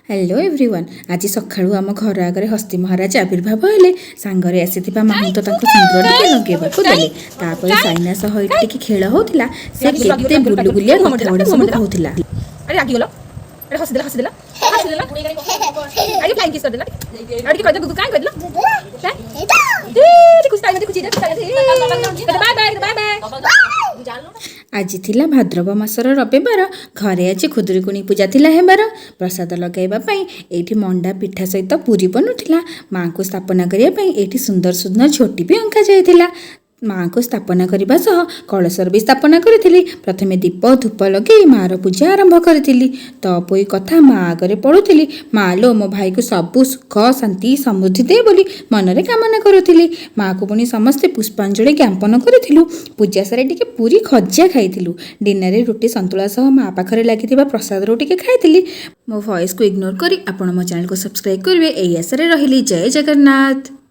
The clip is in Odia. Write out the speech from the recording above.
ହ୍ୟାଲୋ ଏଭ୍ରିୱାନ୍, ଆଜି ସକାଳୁ ଆମ ଘର ଆଗରେ ହସ୍ତି ମହାରାଜ ଆବିର୍ଭାବ ହେଲେ। ସାଙ୍ଗରେ ଆସିଥିବା ମାହୁନ୍ତ ତାଙ୍କୁ ସିନ୍ଦୁର ଟିକେ ଲଗେଇବାକୁ ଦେଲେ। ତାପରେ ସାଇନା ସହ ଏଇଠି ଟିକେ ଖେଳ ହଉଥିଲା। ସେ କେତେ ବୁଲୁବୁଲିଆ କଥା ଗୁଡ଼ା ସବୁ କହୁଥିଲା। ଆରେ, ରାଗିଗଲ? ଆରେ, ହସିଦେଲା, ହସିଦେଲା, ହସିଦେଲା। ଆରେ, ଫ୍ଲାଇଂ କିସ୍ କରିଦେଲା। ଆଉ ଟିକେ କହିଦିଅ ଗୁଗୁ। କାଇଁ କହିଦେଲ? ଖୁସି ତାଇ ଖୁସି। Bye bye, bye bye. ଆଜି ଥିଲା ଭାଦ୍ରବ ମାସର ରବିବାର। ଘରେ ଆଜି ଖୁଦୁରୁକୁଣୀ ପୂଜା ଥିଲା ହେବାର। ପ୍ରସାଦ ଲଗାଇବା ପାଇଁ ଏଇଠି ମଣ୍ଡା ପିଠା ସହିତ ପୁରୀ ବନୁଥିଲା। ମାଆଙ୍କୁ ସ୍ଥାପନା କରିବା ପାଇଁ ଏଇଠି ସୁନ୍ଦର ସୁନ୍ଦର ଝୋଟି ବି ଅଙ୍କା ଯାଇଥିଲା। ମାଆଙ୍କୁ ସ୍ଥାପନା କରିବା ସହ କଳସର ବି ସ୍ଥାପନା କରିଥିଲି। ପ୍ରଥମେ ଦୀପ ଧୂପ ଲଗେଇ ମାଆର ପୂଜା ଆରମ୍ଭ କରିଥିଲି। ତପୋଇ କଥା ମା ଆଗରେ ପଢ଼ୁଥିଲି। ମା ଲୋ, ମୋ ଭାଇକୁ ସବୁ ସୁଖ, ଶାନ୍ତି, ସମୃଦ୍ଧି ଦେ ବୋଲି ମନରେ କାମନା କରୁଥିଲି। ମାଆକୁ ପୁଣି ସମସ୍ତେ ପୁଷ୍ପାଞ୍ଜଳି ଜ୍ଞାପନ କରିଥିଲୁ। ପୂଜା ସାରି ଟିକେ ପୁରୀ ଖଜା ଖାଇଥିଲୁ। ଡିନରରେ ରୁଟି ସନ୍ତୁଳା ସହ ମା ପାଖରେ ଲାଗିଥିବା ପ୍ରସାଦରୁ ଟିକେ ଖାଇଥିଲି। ମୋ ଭଏସ୍କୁ ଇଗ୍ନୋର କରି ଆପଣ ମୋ ଚ୍ୟାନେଲକୁ ସବସ୍କ୍ରାଇବ୍ କରିବେ, ଏଇ ଆଶାରେ ରହିଲି। ଜୟ ଜଗନ୍ନାଥ।